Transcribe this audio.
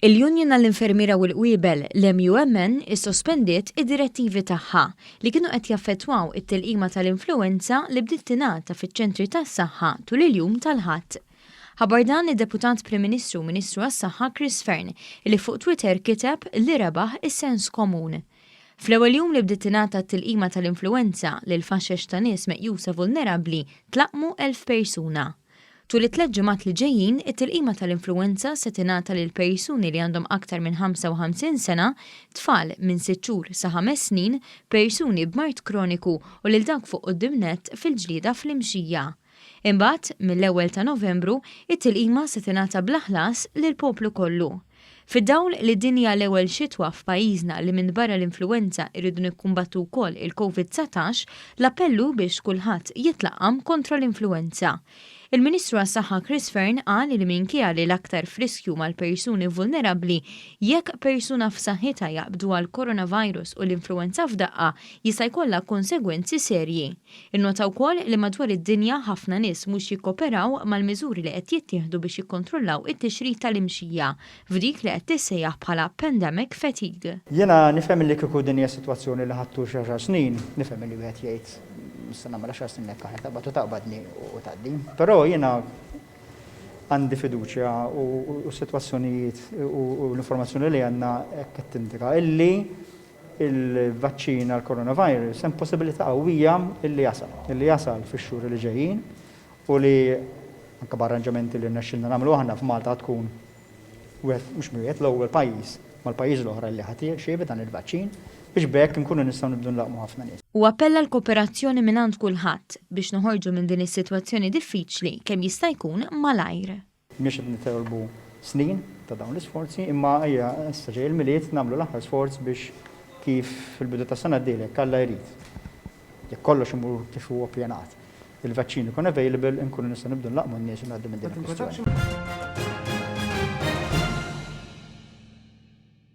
Il-Union għall-Infermiera u l-Qwiebel, l-MUMN, issospendiet id-direttivi tagħha li kienu qed jaffettwaw it-tilqima tal-influwenza li bdiet tingħata fiċ-ċentri tas-saħħa tul il-jum tal-Ħadd. Ħabbar dan id-Deputat Prim Ministru u Ministru għas-Saħħa Chris Fearne li fuq Twitter kiteb li rebaħ is-sens komun. Fl-ewwel jum li bdiet tingħata t-tilqima tal-influwenza lil faxex ta' nies meqjusa vulnerabbli tlaqqmu 1,000 persuna. Tul it-tlett ġimgħat li ġejjin, it-tilqima tal-influwenza se tingħata lil persuni li għandhom aktar minn 55 sena, tfal minn sitt xhur sa ħames snin, persuni b'mard kroniku u lil dawk fuq quddiem nett fil-ġlieda fl-imxija. Imbagħad, mill-ewwel ta' Novembru, it-tilqima se tingħata bla ħlas lill-poplu kollu. Fid-dawl li din hija l-ewwel xitwa f'pajjiżna li minbarra l-influwenza irridu nikkumbattu wkoll il-Covid 19, l-appell hu biex kulħadd jitlaqqam kontra l-influwenza. Il-Ministru għas-Saħħa Chris Fearne qal li minkejja li l-aktar f'riskju huma l-persuni vulnerabbli, jekk persuna f'saħħitha jaqbduha l-coronavirus u l-influwenza f'daqqa jista' jkollha konsegwenzi serji. Innota wkoll li madwar id-dinja ħafna nies mhux jikkoperaw mal-miżuri li qed jittieħdu biex jikkontrollaw it-tixrid tal-imxija, f'dik li qed tissejjaħ bħala pandemic fatigue. Jiena nifhem li kieku din hija sitwazzjoni li ħa ttul xi għaxar snin, nifhem li wieħed jgħid nista' nagħmel għaxar snin hekk aħjar taqbad u taqbadni u tgħaddi. Però jiena għandi fiduċja u s-sitwazzjonijiet u l-informazzjoni li għandna hekk qed tindika illi il-vaċċin għall-coronavirus hemm possibilità qawwija illi jasal, illi jasal fix-xhur li ġejjin u li anke b'arranġamenti li rnexxielna nagħmlu aħna f'Malta tkun wieħed mhux wieħed l-ewwel pajjiż mal-pajjiżi l-oħra li ħa jirċievi dan il-vaċċin biex b'hekk inkunu nistgħu nibdew nlaqqmu ħafna nies. Hu appella għall-kooperazzjoni mingħand kulħadd biex noħorġu minn din is-sitwazzjoni diffiċli kemm jista' jkun malajr. Mhux qed nitolbu snin ta' dawn l-isforzi, imma ejja issa ġej il-Milied nagħmlu l-aħħar sforz biex kif fil-bidu tas-sena d-dieħla jekk Alla jrid, jekk kollox imur kif huwa ppjanat, il-vaċċin ikun available, inkunu nistgħu nibdew nlaqqmu n-nies u ngħaddu minn din il-kwistjoni.